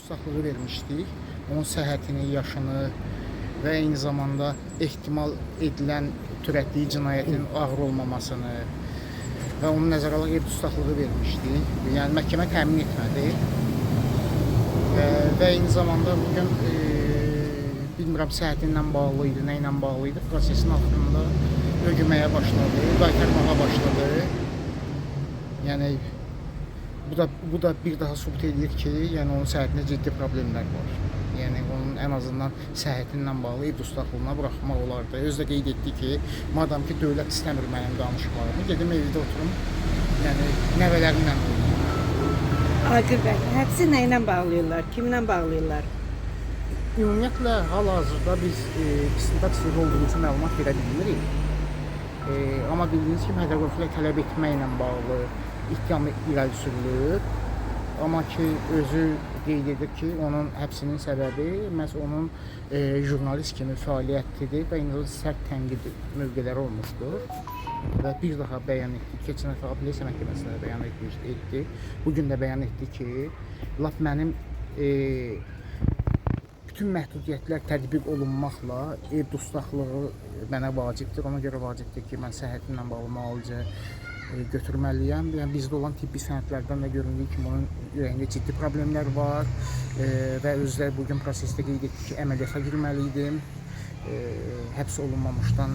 dustaqlığı vermişdik. Onun səhhətini, yaşını və eyni zamanda ehtimal edilən törətdiyi cinayətin ağır olmamasını və onu nəzərə alaraq ev dustaqlığı vermişdik. Yəni məhkəmə təmin etmədi. Və eyni zamanda bu gün bilmirəm səhhəti ilə bağlı idi, nə ilə bağlı idi, prosesin axırında ögüməyə başladı, qaytarmağa başladı. Yəni bu da bir daha sübut edir ki, yəni onun səhhətində ciddi problemlər var. Yəni onun ən azından səhhəti ilə bağlı ev dustaqlığına buraxmaq olardı. Özü də qeyd etdi ki, madam ki dövlət istəmir mənim danışmağımı, gedim evdə oturum, yəni nəvələrimlə oynayım. Aqil bəy, həbsi nə ilə bağlayırlar? Kimlə bağlayırlar? Ümumiyyətlə hal-hazırda biz istintaq sirri olduğu üçün məlumat verə bilmirik. Amma bildiyiniz kimi hədə-qorxuya tələb etməklə bağlı ittiham irəli sürülür. Amma ki özü qeyd edir ki, onun həbsinin səbəbi məhz onun jurnalist kimi fəaliyyətidir və eyni zamanda sərt tənqid mövqeləri olmuşdur. Və bir daha bəyan etdi. Keçən həftə Apellyasiya məhkəməsində də bəyan etmişdi, etdi. Bu gün də bəyan etdi ki, lap mənim bütün məhdudiyyətlər tətbiq olunmaqla ev dustaqlığı mənə vacibdir. Ona görə vacibdir ki, mən səhhətimlə bağlı müalicə götürməliyəm. Yəni bizdə olan tibbi sənədlərdən də göründüyü kimi onun ürəyində ciddi problemlər var və özü də bu gün prosesdə qeyd etdi ki, əməliyyata girməli idim. Həbs olunmamışdan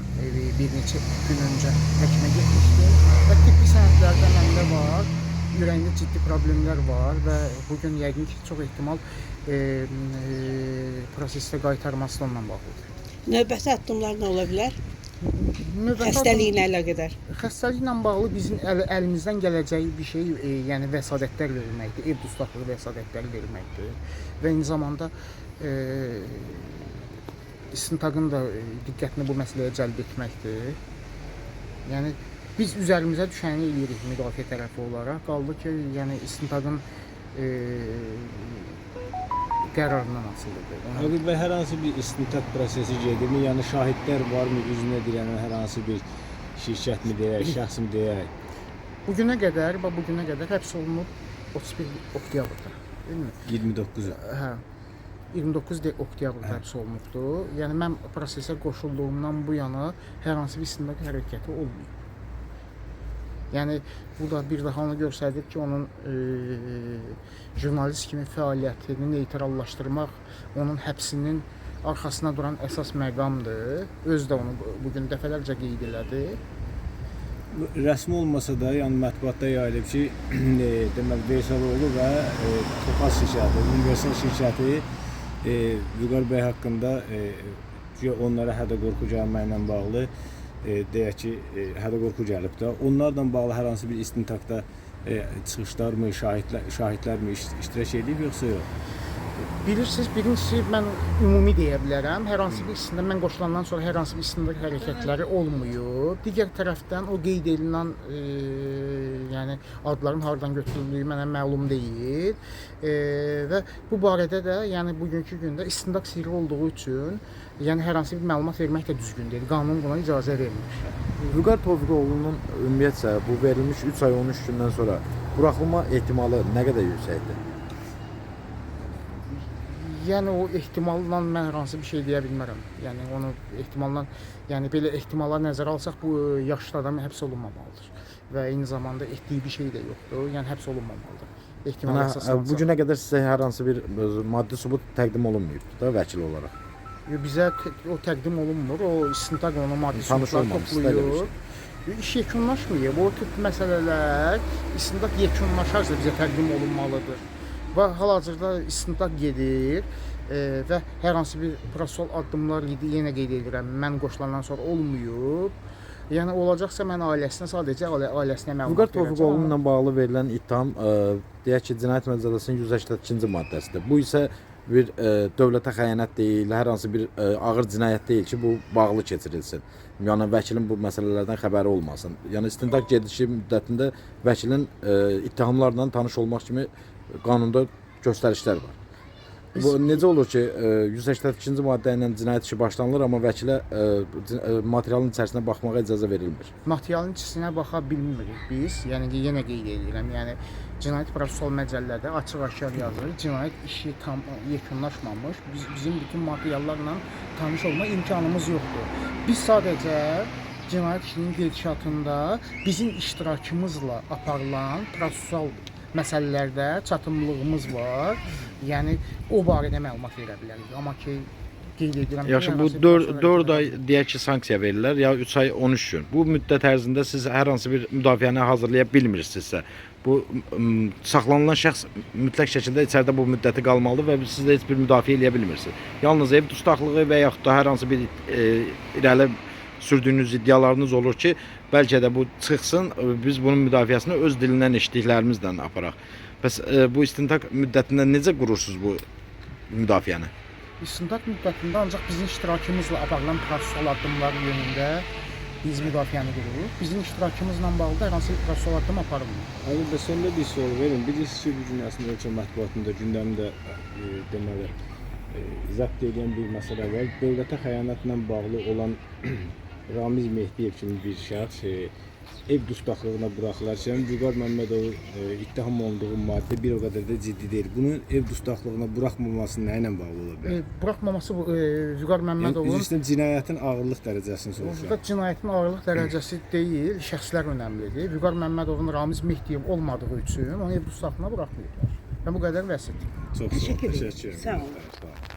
bir neçə gün öncə həkimə getmişdim və tibbi sənədlərdə məndə var. Ürəyində ciddi problemlər var və bu gün yəqin ki, çox ehtimal prosesdə qaytarması da onunla bağlıdır. Növbəti addımlar nə ola bilər? Növbəti Xəstəliklə əlaqədar. Xəstəliklə bağlı bizim əlimizdən gələcəyi bir şey, yəni vəsatətlər verməkdir, ev dustaqlığı vəsatətləri verməkdir və eyni zamanda istintaqın da diqqətini bu məsələyə cəlb etməkdir. Yəni biz üzərimizə düşəni eləyirik müdafiə tərəfi olaraq. Qaldı ki, yəni istintaqın qərarından asılıdır. Aqil bəy, hər hansı bir istintaq prosesi gedirmi? Yəni şahidlər varmı, üzünə dirənən hər hansı bir şirkətmi deyək, şəxsmi deyək? Bu günə qədər, bax bu günə qədər həbs olunub 31 oktyabrda, deyilmi? 29-u. Hə. 29 oktyabrda həbs olunubdur. Yəni mən prosesə qoşulduğumdan bu yana hər hansı bir istintaq hərəkəti olmayıb. Yəni bu da bir daha onu göstərir ki, onun jurnalist kimi fəaliyyətini neytrallaşdırmaq onun həbsinin arxasına duran əsas məqamdır. Özü də onu bu gün dəfələrcə qeyd elədi. Rəsmi olmasa da, yəni mətbuatda yayılıb ki, deməli Veysəloğlu və Topaz şirkəti, Universal şirkəti Vüqar bəy haqqında güya onlara hədə-qorxu gəlməklə bağlı deyək ki, hədə-qorxu gəlib də. Onlarla bağlı hər hansı bir istintaqda çıxışlarmı, şahidlərmi iştirak edib yoxsa yox? Bilirsiniz, birincisi mən ümumi deyə bilərəm. Hər hansı bir istintaq mən qoşulandan sonra hər hansı bir istintaq hərəkətləri olmayıb. Digər tərəfdən o qeyd edilən yəni adların hardan götürüldüyü mənə məlum deyil. Və bu barədə də yəni bugünkü gündə istintaq sirri olduğu üçün yəni hər hansı bir məlumat vermək də düzgün deyil. Qanun buna icazə vermir. Vüqar Tofiqoğlunun ümumiyyətcə bu verilmiş 3 ay 13 gündən sonra buraxılma ehtimalı nə qədər yüksəkdir? Yəni o ehtimalla mən hər hansı bir şey deyə bilmərəm. Yəni onu ehtimalla, yəni belə ehtimala nəzərə alsaq bu yaşlı adam həbs olunmamalıdır və eyni zamanda etdiyi bir şey də yoxdur. Yəni həbs olunmamalıdır. Ehtimala Yəni, əsaslansaq. bu günə qədər sizə hər hansı bir maddi sübut təqdim olunmayıbdır da vəkil olaraq. Bizə o təqdim olunmur. O istintaq onu maddi Tanış sübutlar olmamışsınız da elə bir toplayır. İş yekunlaşmayıb. O tip məsələlər istintaq yekunlaşarsa bizə təqdim olunmalıdır. Və hal-hazırda istintaq gedir və hər hansı bir prosessual addımlar yenə qeyd edirəm, mən qoşulandan sonra olmayıb. Yəni olacaqsa mən ailəsinə sadəcə ailəsinə məlumat Vüqar verəcəm. Tofiqoğlu ilə bağlı verilən ittiham deyək ki, Cinayət Məcəlləsinin 182-ci maddəsidir. Bu isə bir dövlətə xəyanət deyil, hər hansı bir ağır cinayət deyil ki, bu bağlı keçirilsin. Yəni vəkilin bu məsələlərdən xəbəri olmasın. Yəni istintaq gedişi müddətində vəkilin ittihamlarla tanış olmaq kimi qanunda göstərişlər var. Biz Bu necə olur ki, 182-ci maddə ilə cinayət işi başlanılır, amma vəkilə materialın içərisinə baxmağa icazə verilmir. Materialın içinə baxa bilmirik biz. Yəni ki, yenə qeyd edirəm, yəni Cinayət Prosessual Məcəllədə açıq-aşkar yazır. Cinayət işi tam yekunlaşmamış. Bizim bütün materiallarla tanış olma imkanımız yoxdur. Biz sadəcə cinayət işinin gedişatında bizim iştirakımızla aparılan prosessual məsələlərdə çatımlığımız var. Yəni o barədə məlumat verə bilərik. Amma ki qeyd edirəm ki, Yaxşı, hər bu hansı bir 4 prosessual 4 ay hərəkət deyək ki, sanksiya verirlər ya 3 ay 13 gün. Bu müddət ərzində siz hər hansı bir müdafiəni hazırlaya bilmirsinizsə, bu saxlanılan şəxs mütləq şəkildə içəridə bu müddəti qalmalıdır və siz də heç bir müdafiə eləyə bilmirsiniz. Yalnız ev dustaqlığı və yaxud da hər hansı bir irəli sürdüyünüz iddialarınız olur ki, bəlkə də bu çıxsın, biz bunun müdafiəsini öz dilindən eşitdiklərimizlə aparaq. Bəs bu istintaq müddətində necə qurursunuz bu müdafiəni? İstintaq müddətində ancaq bizim iştirakımızla aparılan prosessual addımlar yönündə biz müdafiəni qururuq. Bizim iştirakımızla bağlı da hər hansı bir prosessual addım aparılmır. Aydın bəy, sonda bir sual verin. Bilirsiniz ki, bu gün əslində ölkə mətbuatında gündəmdə deməli zəbt edən bir məsələ var. Dövlətə xəyanətlə bağlı olan Ramiz Mehdiyev kimi bir şəxs ev dustaqlığına buraxılarkən Vüqar Məmmədovun ittiham olunduğu maddə bir o qədər də ciddi deyil. Bunun ev dustaqlığına buraxmaması nə ilə bağlı ola bilər? Buraxmaması bu Vüqar Yəni, Məmmədovun üzr istəyirəm, cinayətin ağırlıq dərəcəsini soruşuram. Burada cinayətin ağırlıq dərəcəsi deyil, şəxslər önəmlidir. Vüqar Məmmədovun Ramiz Mehdiyev olmadığı üçün onu ev dustaqlığına buraxmayıblar. Və bu qədər bəsit. Çox sağ olun. Təşəkkür edirəm. Təşəkkür edirəm. Sağ olun. Sağ olun.